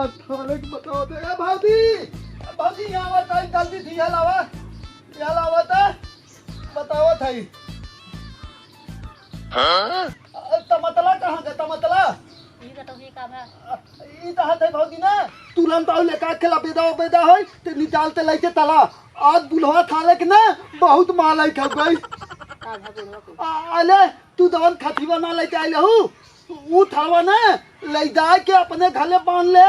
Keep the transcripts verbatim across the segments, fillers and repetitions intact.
साले के बताओ तो। ए भौजी, भौजी, यहाँ आवा, टाइम जल्दी से यहाँ लावा, यहाँ लावा तो, बताओ थाई। हाँ? अ, तमतला कहाँ गए, तमतला? ई बताओ, ये का भा? अ, ई तो हाथ है भौजी ना, तुरंत आओ लेकर के लबेदा उबेदा होई, ते निकाल ते लेके तला। आज बुढ़वा थाले के ना, बहुत माल आई खा गई। का भा बुढ़वा को? आ, अले, तू जवन खथिवा ना लेके आइले हूँ, ऊ थलवा ना, ले जाए के अपने घरे बांध ले,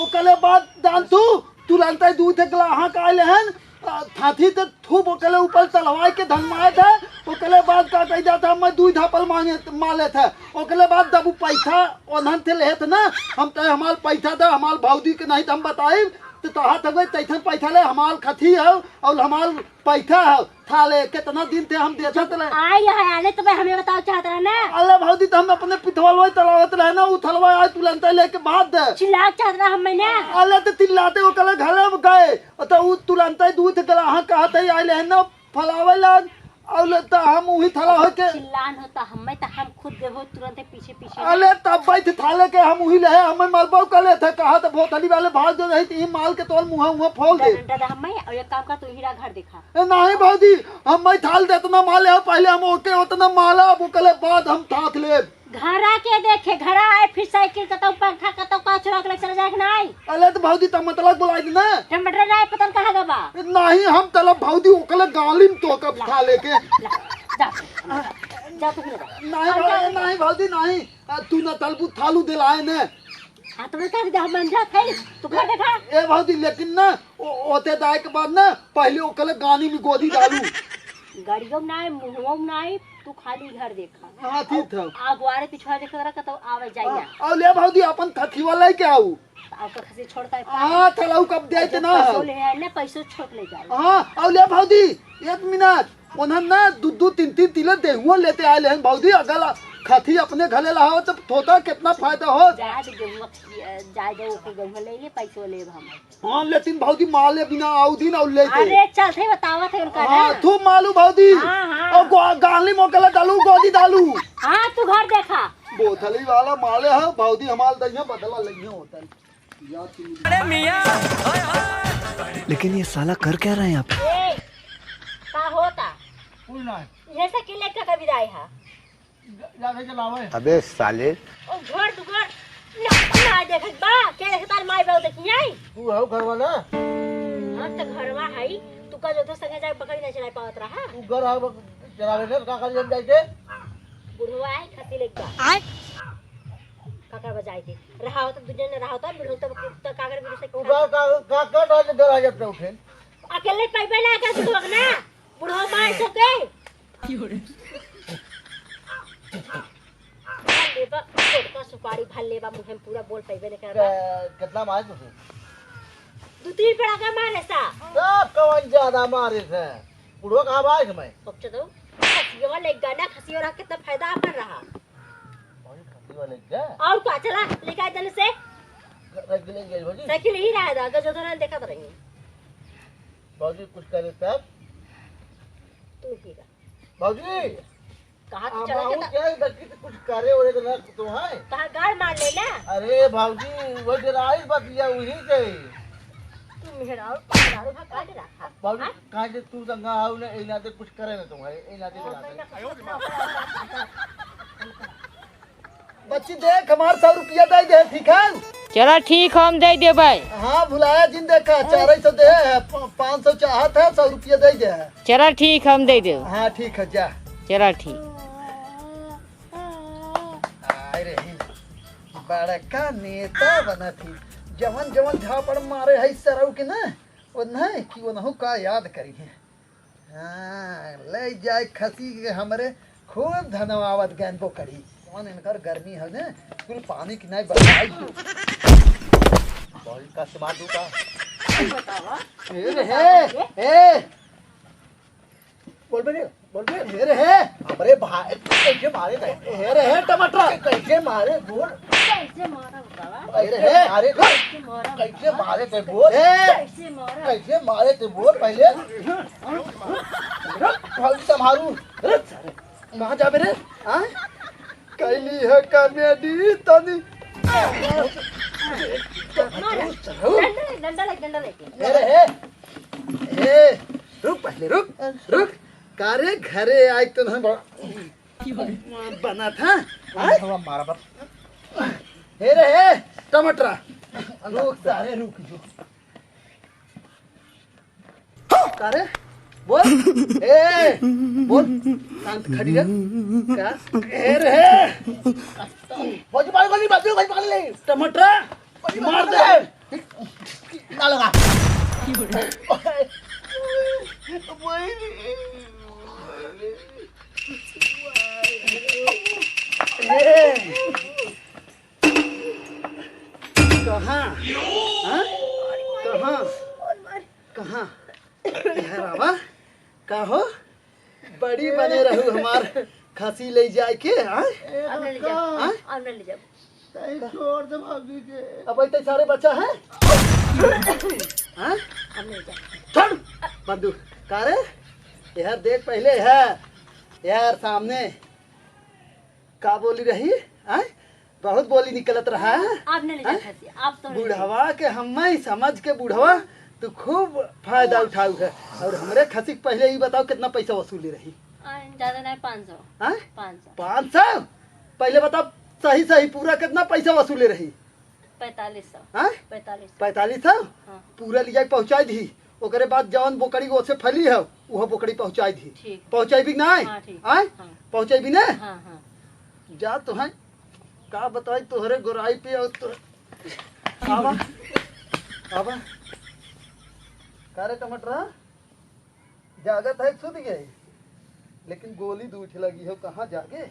ओकरे बाद जान तू, तुरंत दूध एक ग्लाहा का आइले हन, आ, थाथी ते थूप ओकरे ऊपर चढ़वाए के धनवाए थे, ओकरे बाद का कह जाता, "मैं दूध धापल मांगे, माले थे।" ओकरे बाद जब ऊ पैसा ओन्हन थे लेत ना, हम कहे, "हमार पैसा दे, हमार भौजी के नहीं तो हम बताइब।" तो तहा तक तैथन पैसा ले, हमार खथी है और हमार पैसा है, थाले कितना दिन थे हम देता चले। आई है, आले तो भाई हमें बताओ चाहत रहा ना। अरे भौजी, तो हम अपने पिथवलवा तलावत रहे ना, ऊ थलवा आज तुरंत लेके भाग दे। चिल्ला चाहत रहा हम ना। अरे तो चिल्लाते ओकरे घरे में गए, तो ऊ तुरंत दूध ग्लाहा कहत है, आइले है ना, फलावे लाग, और तो हम उही थला होके चिल्लान होता, हमें तो हम खुद देबो तुरंत पीछे पीछे। अरे तब बैठ थाले के हम उही ले, हमें मलबो कर ले थे, कहा तो भोथली वाले भाग जो रही, ई माल के तोर मुँह, मुँह फोल दे। डंडा दे हमें, और एक काम कर, तू हीरा घर देखा। ए, नहीं भौजी, हम मैं थाल दे इतना माल है, पहले हम ओके उतना माल है, अब ओकरे बाद हम थाक ले। घरा के देखे, घरा आए, फिर साइकिल कतौ, पंखा कतौ, का चुरा के ले चला जाए कि नहीं? अरे तो भौजी, टमाटर बोलाई दे ना। टमाटर नहीं, पता नहीं कहाँ गवा। नहीं, हम तलब भौजी, ओकरे गाली में तो कब ला, खा लेके। ला, जा, जा, तू भी जा। नहीं हम भाई, जाएंगे। नहीं भौजी, नहीं। आ, तू ना तलबू थालू दिलाए ने। हाँ, तो मैं कह दिया, हम जात है, तू घर देखा। ए भौजी, लेकिन ना, ओ, ओते दाए के बाद ना, पहले ओकरे गानी में गोदी डालू। गाड़ियों में ना आए, मुँहों में ना आए, तू खाली घर देखा। हाँ, ठीक था। अगुआरे पिछुआरे देखा करा, कतौ आवे जाइया। हाँ, और ले भौजी, अपन थथिवा लेके आऊ। तो आपका खसी छोड़ का हाँ, थलाऊ कब दे के ना पैसो हो। ले आए ना, पैसो छोट ले जाए। हाँ, और ले भौजी, एक मिनट, उन्हन ना दू दू तीन तीन तिले देहुआ लेते आए लेहन भौजी, अगर खथी अपने घरे लाओ तो थोता कितना फायदा हो। जाए दे गेहुआ, जाए दे ओके गेहुआ ले ले, पैसो लेब हम। हाँ, लेकिन भौजी माले बिना आऊ दिन और लेके। अरे, चल थे बतावत है उनका हाँ, ना। तू मालू भौजी। हाँ, हाँ। और गो-, गाली मोकला डालू, गोदी डालू। हाँ, तू घर देखा। बोथली वाला माले है, भौजी हमार दहिया बदला लइया होता है। या तू अरे मियाँ, लेकिन ये साला कर क्या रहा है यहाँ पे? ए, का होता? कुछ ना। ये से किले का कभी दाई है? जा-, जाके चलावे। अबे साले। ओ घर दुआर ना, ना देखत बा, के देखत तार माई बाबू देखी आई? तू हऊ घरवा ना? हम तो घरवा हई, तू का जो तो संगे जाए बकरी ना चलाए पावत रहा। तू घर हऊ चलावे से का कर हम जाए के? बुढ़वा आई खसी लेके बा। आय। काकर बजाए के। रहा होता दुनिया ने रहा होता, बुढ़वा तो, तो काकर भी से तू का, का, का, का डाल के घर आ जाते उठे? अकेले पैबे ना कर बुढ़वा ना। बुढ़वा मार सके। भल लेबा, छोटका सुपारी भल लेबा, मुँहे में पूरा बोल पइबे नहीं करबा। के-, कितना मारे तुझे? दू तीन पड़ाका मारे सा। तब कौन ज्यादा मारे थे? बुढ़वा कहाँ बाइक में? बच्चा तो खसिया वाले गाना, खसिया वाला कितना फायदा अपन रहा। वही खसिया वाले क्या? और का, चला, लेके आ जल्दी से। रख ले, ले, भौजी। साइकिल ही रहा था, अगर जो तो ना देखा तो रही। भौजी कुछ करे तब? तू ही रहा। भौजी, कहाँ तू अब चला के आऊँ ता-, क्या बच्ची तो कुछ करे ओरे के ना तो है? कहाँ गाड़ मार ले ना? अरे भौजी, वो डराई बतिया वही के। तू मेहरारू, मेहरारू भा काट रखा। भौजी, हाँ? कहाँ से तू संगा आओ ना, ए नाते कुछ करे ना तुम्हारे, ए नाते और डराते। मैं ना बच्ची देख, हमार सौ रुपया दे दे, ठीक है? चला ठीक, हम दे देबै। हाँ, भुलाया जिन देखा, चार सौ दे है, प-, पाँच सौ चाहत है, सौ रुपया दे दे। चला ठीक, हम दे देब। हाँ, ठीक है, जा। चला ठीक। आय रे, बड़का नेता बनत ही, जवन जवन झापड़ मारे है सरऊ के ना, वो नहीं कि वो नहु का याद करी है। हाँ, ले जाए खसी के हमरे खूब धनवावत गैन बोकरी। कौन इनकर गर्मी है ने? कुल पानी की नहीं बरसाई। बहुत कष्ट मार दूँ का? बतावा। ए रे हे, ए। बोल बे रे, बोल बे। ए रे हे। अरे भाई, कैसे मारे थे? ए रे हे टमाटर। कैसे मारे बोल? कैसे मारा बतावा? अरे हे। मारे कैसे मारा? कैसे मारे थे बोल? ए। कैसे मारा? कैसे मारे थे बोल पहले? भाई संभारू। कहाँ जाबे रे? हाँ? कैली है कॉमेडी तनी। मारा। रुक, रुक। डंडा, डंडा लेके, डंडा लेके। ए रे, ए, ए, रुक पहले, रुक, रुक। कारे घरे आए तो ना बड़ा बना था, हाँ? मारा बाप। ए रे, ए, टमाटरा। रुक, सारे रुक जो। का रे? बोल। ए, बोल। शांत खड़ी रह। का? ए रे। भौजी, भाई, गोली मार दे, भाई, पकड़ ले। टमाटर। गोली मार मार दे। दे। ना लगा। ए। कहाँ? हाँ? कहाँ? कहाँ? इधर आवा। का हो? बड़ी बने रहू हमार खसी ले जाए के, हाँ? अब ले जाओ। हाँ? अब ले जाओ। तई छोड़ दे भाभी के। अब इतने सारे बच्चा है? हाँ? अब ले जाओ। छोड़। बंदू। का रे? यार देख पहले है। यार सामने। का बोली रही? आय? बहुत बोली निकलत रहा है। आप नहीं ले आय? जाते थे, आप तो नहीं बुढ़वा के हम्मे समझ के बुढ़वा तू खूब फायदा उठाऊ है। और हमरे खसी के पहले ही बताओ कितना पैसा वसूली रही? आ, ज्यादा नहीं, पाँच सौ। आय? पाँच सौ। पाँच सौ? पहले बताओ सही सही पूरा कितना पैसा वसूली रही? पैंतालीस सौ। आय? पैंतालीस सौ। पैंतालीस सौ? हाँ। पूरा लिया के पहुँचाई दी। ओकरे बाद जवन बोकड़ी ओसे फली है, उहो बोकड़ी पहुँचाई दी। ठीक। पहुँचाई भी ना? हाँ, ठीक। आय? हाँ। पहुँचाई भी ना? हाँ, हाँ। जा तो है, का बताई तोहरे गोराई पे और तो, आवा, आवा। का रे टमाटरा, जागत है, सुत गई, लेकिन गोली दू ठे लगी हो, कहाँ जागे?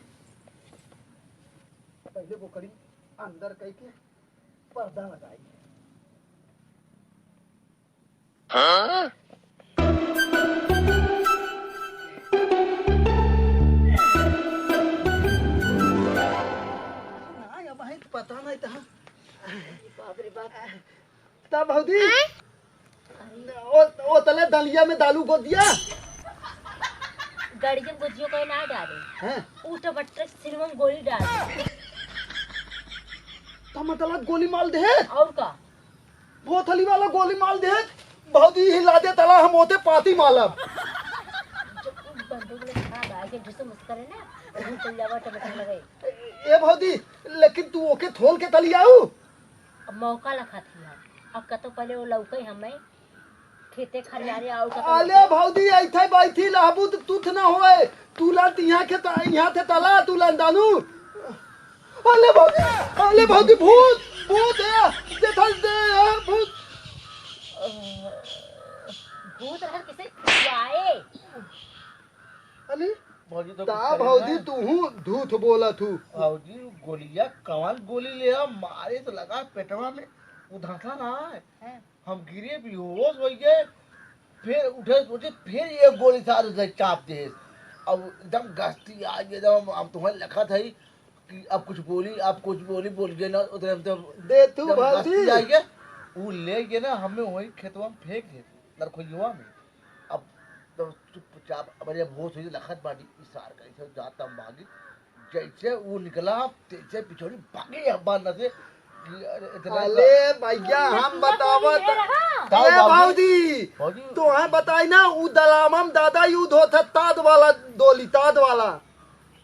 पहले बोकड़ी अंदर कई के पर्दा लगाई। हाँ? ना, अब है तो पता नहीं था। बाप रे बाप। तब भौजी, आय? ओ, ओ तले दलिया में दालू गोदिया। गड़ियम गोदियो कोई ना डाले। हैं? ऊ टमाटर सिनेमा में गोली डाले। का मतलब गोली माल दे? और का? बोतली वाला गोली माल दे, भौजी हिला दे तला हम ओते पाती मालब। जो ऊ बंदूक ले खा बा, के जैसे मुस्करे ना, वही चल जावा टमाटर लगे। ए भौजी, लेकिन तू ओके थोल के तली आऊ। अब मौका लखा थी हम। अब कतो पहले वो लौके हमें खेते खरियारे आऊ कतो अले लौके। भौजी, ऐथे बैठी लहबू त तुथ न होए। तू ला तिहाँ के त-, इहाँ थे तला, तू ला दानू। अले भौजी, अले भौजी, भूत, भूत है, देखल दे, हाँ, भूत। भूत रहल किसे खियाए? अली, भौजी तो ता कुछ करे भौजी ना। तूहू झूठ बोलत हू। भौजी, गोलिया कवन गोली ले आ, मारे तो लगा पेटवा में, उ धंसा रहा है। हाँ। हम गिरे, बेहोश होइ गए, फिर उठे, सोचे, फिर ये गोली साथ उसे चाप दे। अब एकदम गस्ती आ गई, एकदम हम तुम्हें लखत है कि अब कुछ बोली, अब कुछ बोली, बोल गए ना, उतने हम तो दे तू एकदम भौजी। गस्ती आ गया, वो ले गए ना, हमें वही खेतवा में फेंक दे, नरखोइयवा में। अब तो चुपचाप, अब जब होश हुई, लखत बाटी, इशार कैसे जाता हम भागी, जैसे वो निकला, तैसे पिछोड़ी भागे अब्बा न से कि अरे इतना अले भैया, हम बतावत। ये रहा। का ए भौजी? भौजी, भौजी। तोहे बताई ना, उ दलामम दादा यूज होत है, ताद वाला डोली, ताद वाला।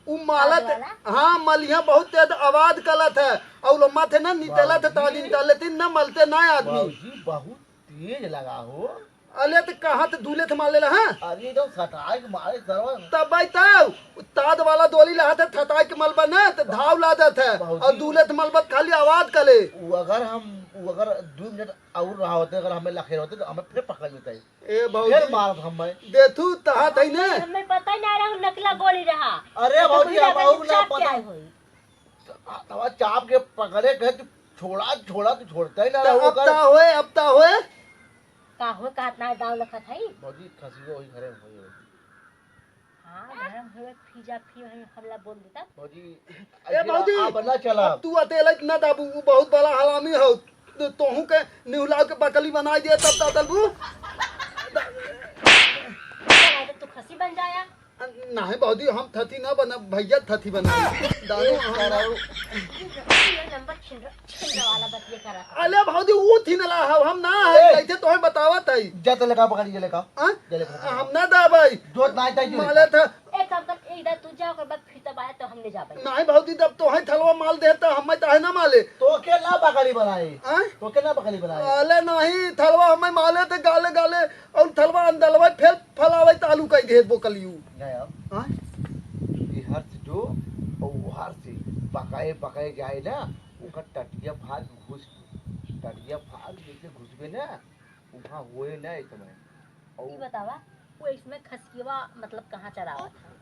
उ मालत, ताद वाला? हाँ, मलिया बहुत तेज आवाज कलत है। और लम्मा थे ना, नितेला थे भौजी। तादिन ता, लेकिन ना मलते ना आदमी। भौजी, बहुत तेज लगा हो। अले त कहाँ त दूले थे मार लेला, हाँ? अरे, एकदम सटाई के मारे सरवा। तब भाई तब, ताद वाला डोली लहा थे, थताई के मलबा ना, त धाव ला जात है। भौजी। और दूले थे मलबा त खाली आवाज कले। वो अगर हम, वो अगर दो मिनट और रहा होते, अगर हमें लखे होते, तो हमें फिर पकड़ लेते हैं। ए भौजी। फिर मारत हम भाई। देखू, तहा तई ना। हमें पता ही ना रहा, नकला गोली रहा। अरे तो भौजी, गोली हम लगा और के ना चाप के पता। आए होई। तवा चाप के पकड़े कहे, "तू छोड़ा, छोड़ा, तू छोड़ता ही ना तो रहा, अब ओकर।" ता होए, अब ता होए। का हो, का इतना दाव लखत है? भौजी, खसियो वही घरे में होई होई। हाँ, घर में होए, फीजा फी होए, हमला बोल देता। भौजी, ए ऐसे भौजी, आप ना चला। अब तू अतेला इतना दाबू, वो बहुत बड़ा हरामी हो। तो तोहू के निहुलाव के बकली बनाई दे, तब ता दलबू। चला, तो तू खसी बन जाया। नाहीं भौजी, हम थथी ना बना, भैया थथी बना। दानू, हम ना। ये नंबर छिंदरा, छिंदरा वाला बतिया करा। अले भौजी, ऊ थी ना ला, हम ना है, ए! कैसे तोहे बतावत है? जा तले का पकड़ी, जा ले का। हाँ? जा ले का। हम ना दा भाई। जोत ना आई ताई, जा ले माले का। था। एक काम कर, इधर तू जा, ओकर बाद फिर तब आया तो हम ले जाबे। नाहीं भौजी, जब तोहे थलवा माल दे, तो हमें ताहे ना माले। तो के ना बकरी बनाए? हाँ? तो के ना बकरी बनाए? अले नाहीं, थलवा हमें माले ते गाले गाले, और थलवा अंदलवा फेल फलावे तालू कई दे बोकलियू। गया। हाँ? ये हर से जो, और वो हर से बकाए बकाए जाए ना, ओकर टटिया फाड़ के घुस, टटिया फाड़ के जैसे घुसबे ना, वहाँ होए ना इस समय। और ई बतावा, वो इसमें खसकियवा मतलब कहाँ चरावत है?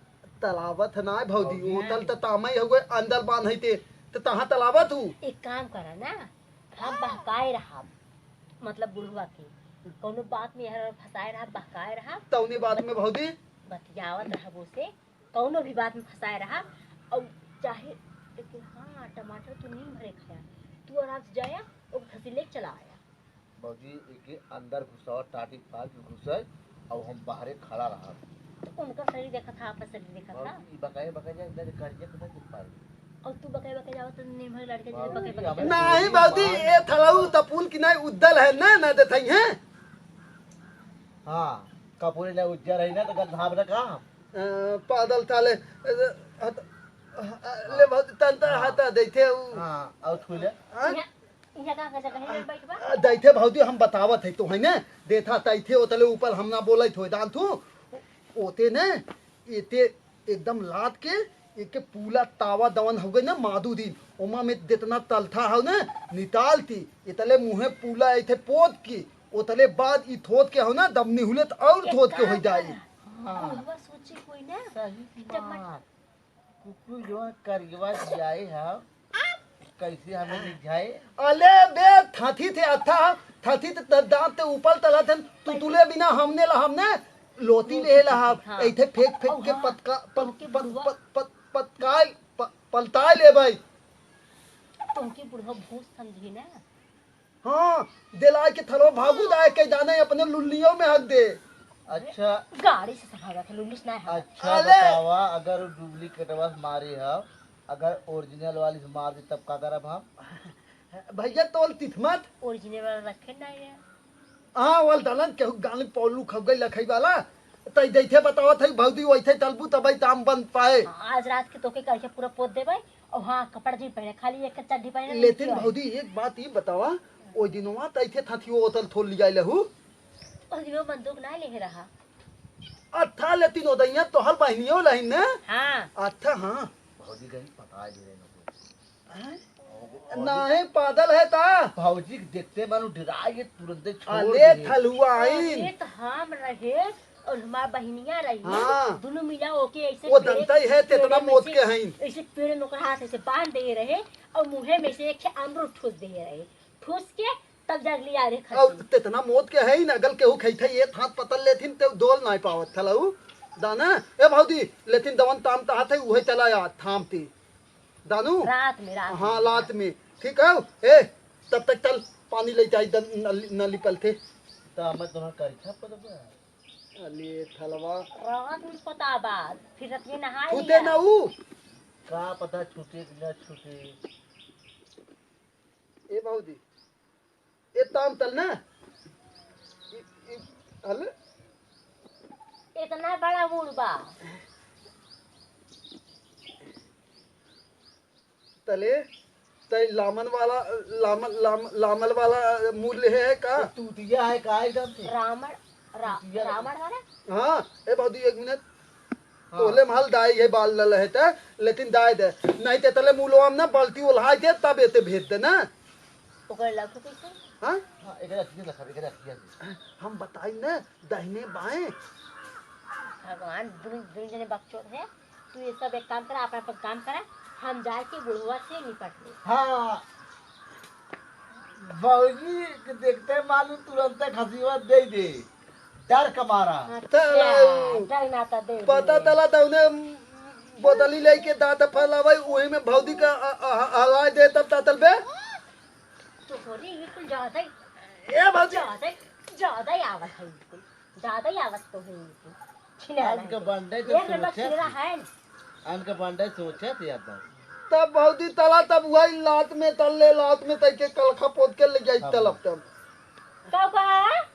तलावत है ना भौजी, भौजी। होटल त तामई हुए, अंदर बांध है ते, त तहाँ तलावत हूँ। एक काम करा ना, हम बहकाए रहब, मतलब बुढ़वा के, कौनो बात में हर फंसाए रहब, बहकाए रहब। तौने बात में भौजी? बतियावत रहब ओसे, कौनो भी बात में फंसाए रहब, और चाहे एक, हाँ, टमाटर तो नहीं भरे खाया, तू आराम से जाया, ओके खसी लेके चला आया। भौजी, एके अंदर घुसाओ, टाटी फाड़ के घुसाए, और हम बाहरे खड़ा रहब। तो उनका शरीर देखत हा, आपन शरीर देखत हा। भौजी, ई बकाए बकाए जाए, इधर करिया कितना दिन पार। और तू बकाए बकाए जावत तो निमहर लड़के जैसे भौजी, बकाए बकाए हमें जावत। नाहीं भौजी, ए थलऊ त पुल किनारे उद्दल है ना, ना देथई है। हाँ, कपूरी ना उज्जर है ना, तो गंधाब ना का। अ, पादल ताले, अ, हत-, अ, ले भौजी, तन त हाँ। हटा देथे उ। हाँ, और छू ले। हाँ? इहाँ, इहाँ कहाँ का जगह है, बैठबा? आ, दैथे भौजी, हम बतावत है तो है ने, देथा तैथे ओतले ऊपर हम ना बोलत होए दान तू, ओते ने, एते एकदम लाद के, एके पूला तावा दवन हो गई ना मादू दिन, ओमा में जितना तलथा हो ना, नितालती, एतले मुँहे पूला ऐथे पोत की, ओतले बाद ई थोत के हो ना, दम निहुले त और थोत के हो जाई। हाँ। बुढ़वा सोची कोई ना, सही टमाटर बात। कुकुर जो करियवा जियाए ह, कैसे हमें रिझाए? अले बे, थाथी थे अथा, थाथी थे त-, दांत ते ऊपर तला थे, तू तुले बिना हमने ला, हमने लोती ले ला, हम हाँ। ऐथे फेंक फेंक और के हाँ, पतका, पत-, उनके पत-, बुढ़वा पत-, पत-, पतकाय, प-, पलताय ले भाई। तुमके बुढ़वा भूत समझी ना। हाँ, दिलाए के थलो भागू दाए के जाने अपने लुल्लियों में हक दे। अच्छा। गाड़ी से सफावत है, लुल्लुस ना है। अच्छा, अरे। बतावा, अगर वो डुप्लीकेटवा से मारे हम, अगर ओरिजिनल वाली से मार दे, तब का करब हम? भैया, तोल तिथमत। ओरिजिनल वाला रखे ना है। हाँ, वाल दलन केहू गाली पौलू खगई लखई वाला। तई जैसे बतावत है भौजी, वैसे तलबू तबई ताम बन पाए। हाँ, आज रात के तोके करके पूरा पोत देबै। और हाँ, कपड़ा जी पहने, खाली एक चड्ढी पहने, लेकिन नीचे वाली। भौजी, एक बात ई बतावा, ओइ दिनवा त ऐसे थाथियो ओतल थोल लियाइले हु। ओइ दिनवा बंदूक ना लेहे रहा। अच्छा, लेकिन ओदैया तोहर बहिनियो लहिन ने? हाँ। अच्छा, हाँ। भौजी कहीं पता दे रहे हैं। हैं? नाहीं, पादल है ता। भौजी के देखते मानो डराए, ये तुरंते छोड़ अले दे। थलुआइन। अरे त हम रहे और हमार बहिनिया रही। हाँ। दुनू मिला ओके ऐसे वो पेड़, दंतई है, तेतना पेड़े में मोत से, के हईन। ऐसे पेड़ में ओकर हाथ ऐसे बांध दे रहे और मुँहे में से एक ठे अमरूद ठूस दे रहे। ठूस के तब जाके लिया रहे और खसी। तेतना मोत के हईन, अगल केहू खैथे, ये हाथ पतल लेथिन, ते डोल नाहीं पावत थलऊ। दाना, ए भौजी, लेकिन दवन ताम तहात है, उहे चला आ, थामती। दानू? रात में, रात हाँ, में। रात में। ठीक है? ए, तब तक चल, पानी ले जाई, दन-, नली, नली पल थे। त हमें तोहरा करिछा पता बा? अले, थलवा। रात में पता बा, फिर रतिये नहाई तू ते लिया। ना ऊ? का पता छूटे कि ना छूटे। ए भौजी, ए ताम तल ना। इ, इ, हल? इतना बड़ा मूड़ बा। तले, तई लामन वाला, लामन, लाम-, लामल वाला मूल है का? ये तूतिया है का एकदम से? रामड़, रा-, तूतिया है। रामड़ वाला? हाँ, ए भौजी, एक मिनट। हाँ। तोहले महल दाई है बाल लल है त, लेकिन दाई दे। नहीं ते तले मूलो हम ना बाल्टी ओल्हाई दे, तब एते भेज दे ना। ओकर लौकी कैसे? हाँ? हाँ, एकरा अखिया लखा, एकरा अखिया से। हम बताई ना, दाहिने बाएं। भगवान, दुनू, दुनू जने बकचोद है। तू ये सब एक काम करा, अपन, अपन काम करा, हम जाके बुढ़वा से निपट ले। हाँ, भौजी के देखते मालूम तुरंत खसीवा दे दे, डर का मारा। अच्छा, तलाऊ। डर ना तो दे पता दे। तला तो उन्हें बोतली लेके दांत फैलावे, वही में भौजी का, अ, अ, हलाए दे तब तातल बे। तो हो रही, ये कुल ज्यादा ही, ए भौजी। ज्यादा ही, ज्यादा ही आवत है, ये कुल ज्यादा ही आवत तो है, ये कुल। छिनारा अनके है। बंडे तो एक नंबर सोचत छिनारा ही। है। अनके बंडे सोचत ही अब। तब भौजी तला तब वही लात में तल ले, लात में तई के कलखा पोत के ले जाई हाँ। तलब तब। का कहा?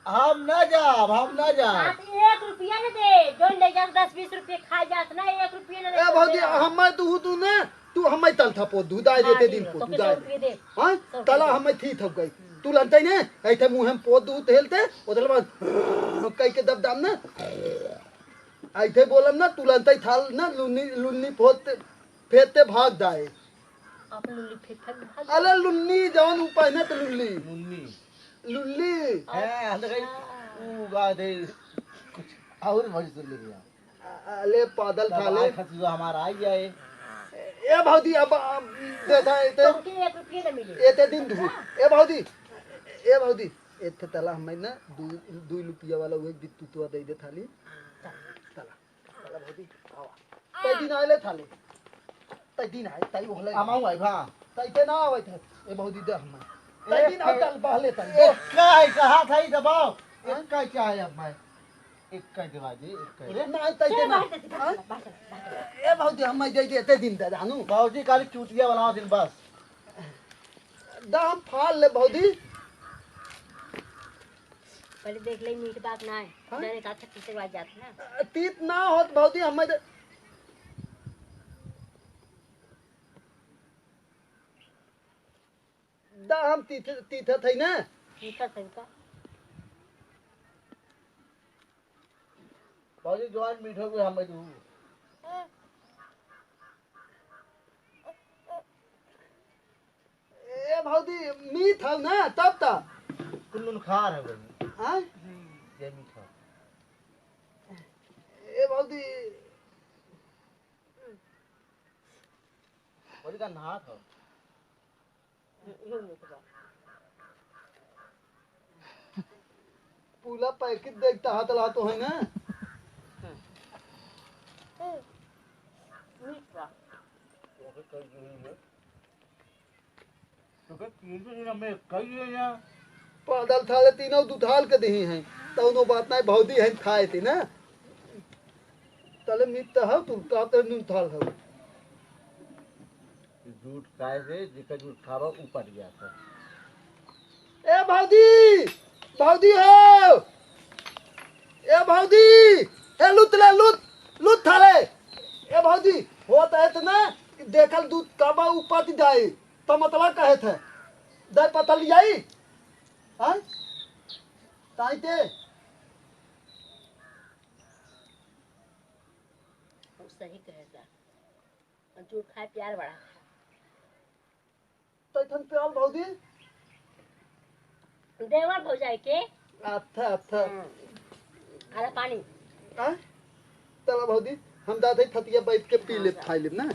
हम ना जाब, हम ना जाब। हाँ, तो एक रुपया न दे, जो ले जात दस बीस रुपया खा जात ना, एक रुपया न दे, ए भौजी, ले जात। हमें तू, तू ना, तू हमें तल था पोत दू, दाई हाँ, देते ठीक दिन है, पोत सौ दू, रुपया दाई। दे। हाँ, सौ रुपया तला दे। हमें थी थक गई। तू लंतई ने, ऐ थे मुँह हम पोत दू तेल ते, ओदल बाद कई के दब दाम ना। ऐ थे बोलम ना, तू लंतई थाल ना, लुन्नी, लुन्नी पोत, फेंकते भाग दाए। आप लुल्ली फेंक, फेंक भाग अरे लुन्नी जौन ऊ पहने त लुल्ली। लुन्नी। लुल्ली। हाँ, हम तो कहीं, अच्छा। ऊ बात है, कुछ और भौजी सुन ले भैया। अ-, अले पादल तब थाले। आए खातिर तो हमारा आ गया है। ए भौजी, अब, अब देखा, ए ते, तुमके एक रुपये न मिले। ए ते दिन धू। ए भौजी, ए भौजी, ए ते तला हमें ना दू, दू रुपया वाला उहे बित्तुतवा दे दे थाली। तला, तला भौजी, आवा। तै दिन आले थाले। तै दिन आए, तै ओहले। हम आऊँ आई भा। तै ते ना आवत है। ए भौजी दे हमें। तै ए, दिन आ ए, तल बहले तल। ए, का है, कहा था ई दबाओ। हाँ? एक का चाहे अब मैं? एक का दे बाजी, एक का। अरे ना, तै ते ना। हाँ? ए भौजी, हम मैं दे दे, ते दिन दे जानू। भौजी खाली चूतिया बनाओ दिन बस। दा हम फाल ले भौजी। पहले देख ले, मीठ बात ना है। हाँ? डरे का अच्छा तीसरे बार जात ना। तीत ना होत भौजी, हम मैं दे दा हम तीथे, तीथे थे ना। तीथे थे का? भौजी जवान मीठो के हम दू। ए भौजी, मीठ हौ ना, तब त। कुल्लुन खार है भाई। हाँ? ये मीठा। ए भौजी। भौजी का नहात हो। इहो मीठ बा। पूरा पैकेट देखता हाथ ला तो है ना। मीठ बा। तोके कई दिन में, तोके तीन दिन में कई दिन या? पादल थाले तीनों दुथाल के देही हैं, तौनो बात नहीं, भौजी हैं खाए थे ना। तले मीठ तो हौ, तू का तो नून थाल हौ। झूठ खाए से, जेकर झूठ खावा, ऊ पट गया था। ए भौजी, भौजी हो, ए भौजी, ए लुत ले, लुत, लुत थाले। ए भौजी, होत है त ना, देखल दूध कबा ऊ पट जाए, त मतला कहे थे, दे पता लियाई, हाँ? ताई ते। ऊ सही कहे सा। झूठ खाए प्यार बड़ा। तैथन प्यार भौजी? देवर भौजाई के। अच्छा, अच्छा। हम्म। अरे पानी। हाँ? चला भौजी, हम जात हई थतिया बैठ के पी लेब, हाँ। खाई लेब ना।